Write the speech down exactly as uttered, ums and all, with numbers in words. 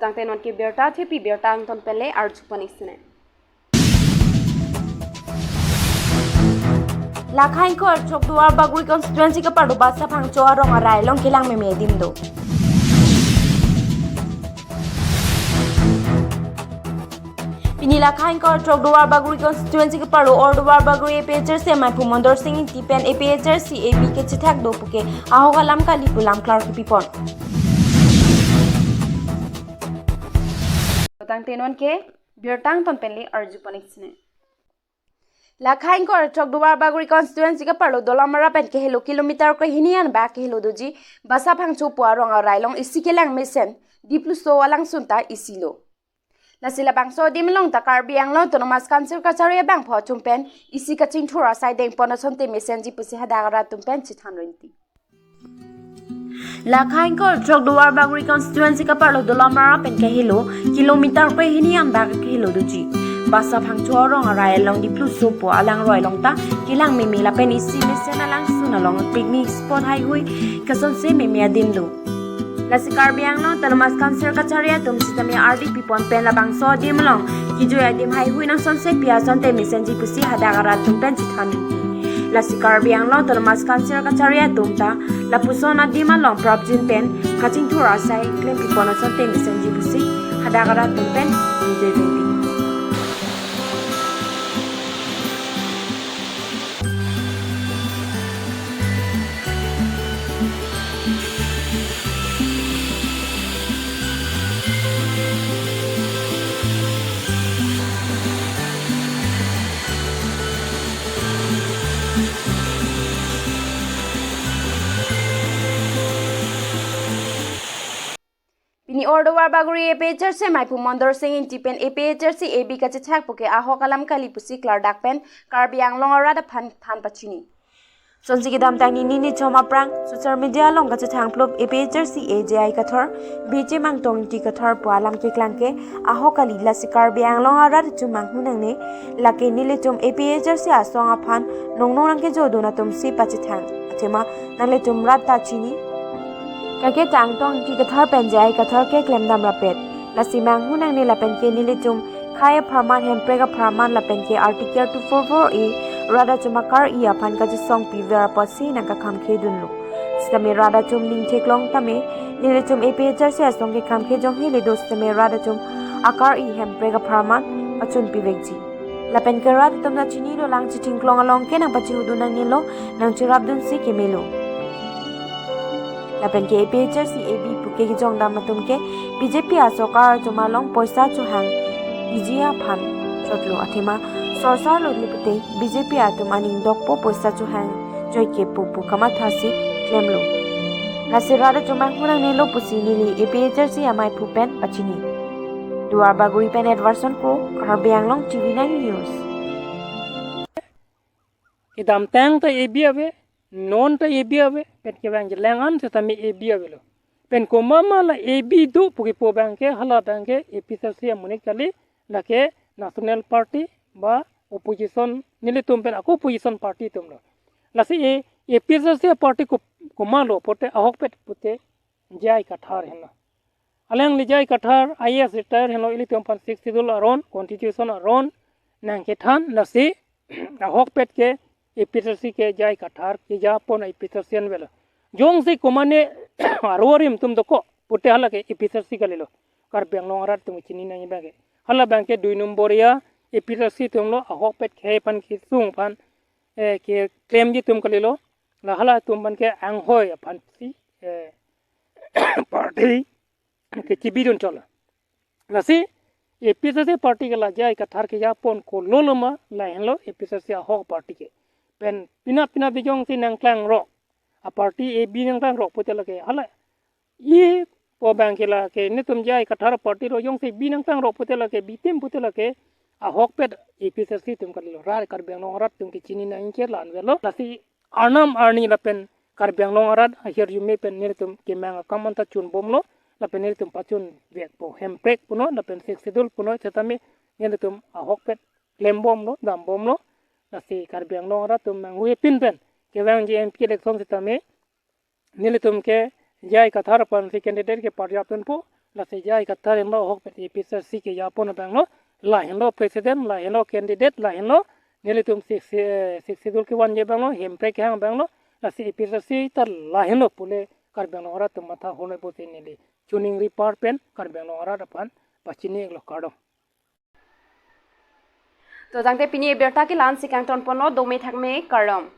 Tangte non ke birta thepi, birta angton pen le arju panik sine. Lakha ingkoi throk Duarbagori constituency keparlo Basa Phangcho arong arai along kelang meme adim do. Pini lakha ingkoi throk Duarbagori constituency keparlo or Duarbagori A P H L C amaiphu Mondor Sing Ingti pen A P H L C A B kachethak do puke ahok alam kali pu lam klar kepipon. Tangte non ke birta angton pen le arju panik sine. Lakha ingkoi throk Duarbagori constituency keparlo Dolamara pen kehelo kilometer krehini anbak kehelo doji Basa Phangcho pu arong arai along isi kelang mesen dipluso alangsun ta isi lo. Lasi labangso adim along ta Karbi Anglong Autonomous Council kachari abangphu atum pen isi kachingthur asai dengpon asonte mesenji pusi hadak arat atum pen chethan rinti. Lakha ingkoi throk Duarbagori constituency keparlo Dolamara pen kehelo kilometer krehini anbak kehelo doji Basa Phangcho arong arai along dipluso pu alangroi along ta kelang meme lapen isi mesen alangsun along picnic spot haihui kasonse meme adim do. Lasi Karbi Anglong Autonomous Council kachari atum sitame ardi pipon pen labangso adim along kijui adim haihui nang sonse pi asonte mesenji pusi hadak arat atum pen chethan rinti. Lasi Karbi Anglong Autonomous Council kachari atum ta lapuson adim along prapjin pen kachingthur asai klem pipon asonte mesenji pusi hadak arat atum pen ningje rinti. Pini or Duarbagori A P H L C amaiphu Mondor Sing Ingti pen A P H L C A B kachethak puke ahok alam kali pusi klardak pen Karbi Anglong arat aphan than pachini. Sonsi kedamtang nini nichom aphrang social media along kachethang plup A P H L C A J I Kathar, B J Mangtong Ingti Kathar pu alam keklang ke ahok kali, lasi Karbi Anglong arat atum manghu nangne, lake nelitum A P H L C asong aphan nongnong nangkejodun atum si pachethang. Athema nanglitum rat ta chini. Kake Tangtong Ingti Kathar pen J I Kathar keklem dam rapet. Lasi manghu nangne lapen ke nelitum khei apharman, hemprek apharman lapen ke Article two four four A rat atum akar-i aphan kachesong piver apotsi nangkakhamkhedunlo. Sitame rat atum ning theklong tame nelitum A P H L C asong ke khamkhe jong hele do sitame rat atum akar-i hemprek apharman pachun pivekji. Lapen ke rat atum ta chini dolang, chithingklong along ke nangpachihudun nangnelo, nangcherapdunsi kemelo. Lapen ke A P H L C A B puke kejongdam atum ke B J P asorkar atum along poisa chohang iji aphan chotlo, athema sorsar lo le pute B J P atum aning dokpo poisa chohang joike pu pu kamathasi klemlo. Lasi rat atum manghu nangnelo pusi neli A P H L C amaiphu pen pachini. Duarbagori pen Edwardson Kro, Karbi Anglong T V nine News. Kedamtang ta A B ave, non ta A B ave, pen kevang jelang an setame A B avelo. Pen komat ma la A B do pu kepu abangke, hala abangke A P H L C amonit kali, lake National Party ba opposition, nelitum pen ako opposition party atumlo. Lasi A P H L C party ko, komatlo pute, ahokpet pute J I Kathar henlo. Alangli J I Kathar I A S retire henlo, ilitum aphan Sixth Schedule aron, Constitution aron nangkethan, lasi ahokpet ke A P H L C ke J I Kathar kejapon A P H L C anvelo. Jongsi komatne aro arim atum dokok pute hala ke A P H L C kalilo. Karbi Anglong arat atum chini nangji abangke. Hala abangke dui nombor ya A P H L C atumlo, ahokpet khei aphan kesung aphan, eh, keklemji atum kalilo. La hala atum aphan ke anghoi aphansi, eh, party kechibidun chotlo. Lasi A P H L C party ke la J I Kathar kejapon kololo ma lahenlo A P H L C ahok party ke. Pen pina pina bijong si nangklangrok, a party A B nangklangrok pute lake hala ipo abangke lake nelitum J I Kathar party lo, jongsi bi nangklangrok pute lake, bitim pute lake ahokpet A P H L C atum kalilo. Rat Karbi Anglong arat atum ke chini nangji ke la-an avelo. Lasi arnam arni lapen Karbi Anglong arat ahirjume pen nelitum kemang akam anta chunbomlo, lapen nelitum pachunvekpo, hemprek punon lapen Sixth Schedule punon setame nelitum ahokpet klembomlo, dambomlo. Lasi Karbi Anglong arat atum manghu epin pen kevangji M P election setame nelitum ke J I Kathar aphansi candidate keparjapdunpo, Lasi J I Kathar henlo ahokpet A P H L C kejapon abanglo, lahenlo president, lahenlo candidate, lahenlo nelitum six, eh, six schedule kevanji abanglo, hemprek kehang abanglo, lasi A P H L C ta lahenlo pule Karbi Anglong arat atum matha hone pusi neli choningri par pen Karbi Anglong arat aphan pachini-iklo, kardom. To tangte pini abirta ke la-ansi kangtonponlo, dome thakme, kardom.